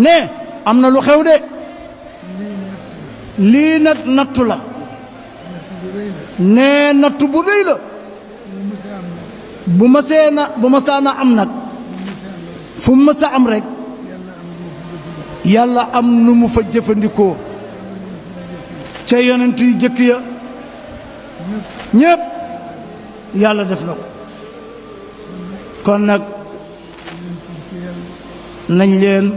ne am na lu xew de lii nag nattu la ne nattu bu rëy la bu masaana am nag fu mu masa am rek yàlla am nu mu fa jëfandikoo ca yonent yu jëkk ya ñépp yàlla def na ko kon nag nañ leen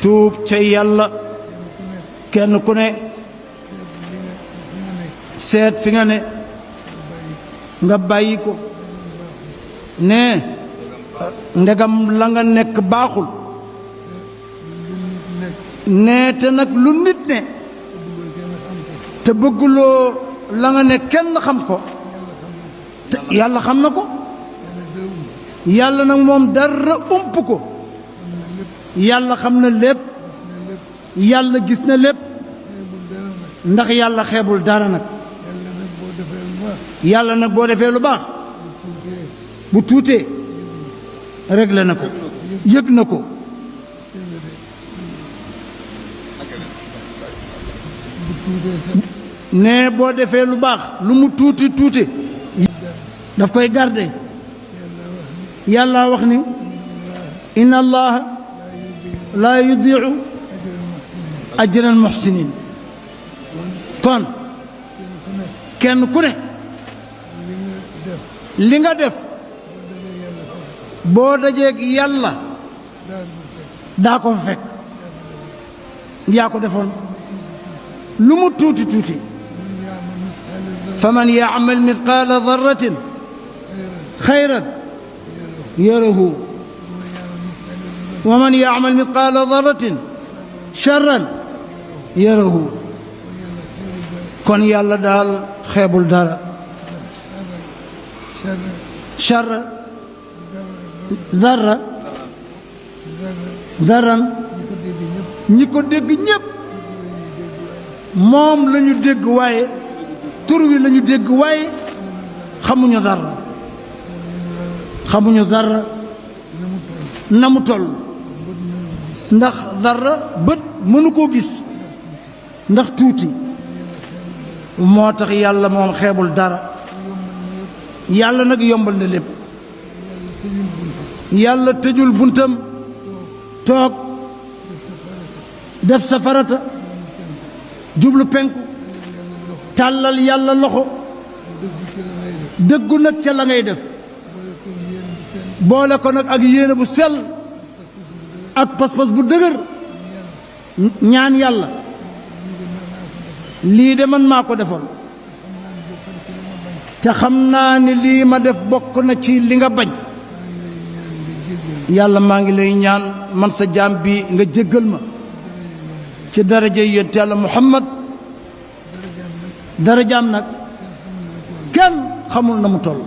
tuub ca yàlla kenn ku ne seet fi nga ne nga bàyyi ko ne ndegam la nga nekk baaxul ne te nag lu nit ne te bëgguloo la nga ne kenn xam ko te yàlla xam na ko yàlla nag moom dara ump ko yàlla xam na lépp yàlla gis na lépp ndax yàlla xeebul dara nag yàlla nag boo defee lu baax bu tuutee réglé na ko yëg na ko ne boo defee lu baax lu mu tuuti tuuti daf koy garder yàlla wax ni inna allaha laa yudiicu ajra al muxsinin kon kenn ku ne li nga def boo dajeeg yàlla daa ko fekk yaa ko defoon lu mu tuuti tuuti faman yacmal mithqaala darratin xayran yarahu wa man yacmal mithqaala darratin charran yarahu kon yàlla daal xeebul dara charra darra darran ñi ko dégg ñépp moom la ñu dégg waaye tur wi la ñu dégg waaye xamuñu dara xamuñu dara na mu toll ndax dara bët mënu koo gis ndax tuuti moo tax yàlla moom xeebul dara yàlla nag yombal na lépp yàlla tëjul buntam toog def sa farata jublu penku tàllal yàlla loxo dëggu nag ca la ngay def boole ko nag ak yéene bu sell ak pas-pas bu dëgër ñaan yàlla lii de man maa ko defoon te xam naa ni lii ma def bokk na ci li nga bañ yàlla maa ngi lay ñaan man sa jaam bi nga jéggal ma ci daraja yonent yàlla Muhammad darajaam nag kenn xamul na mu toll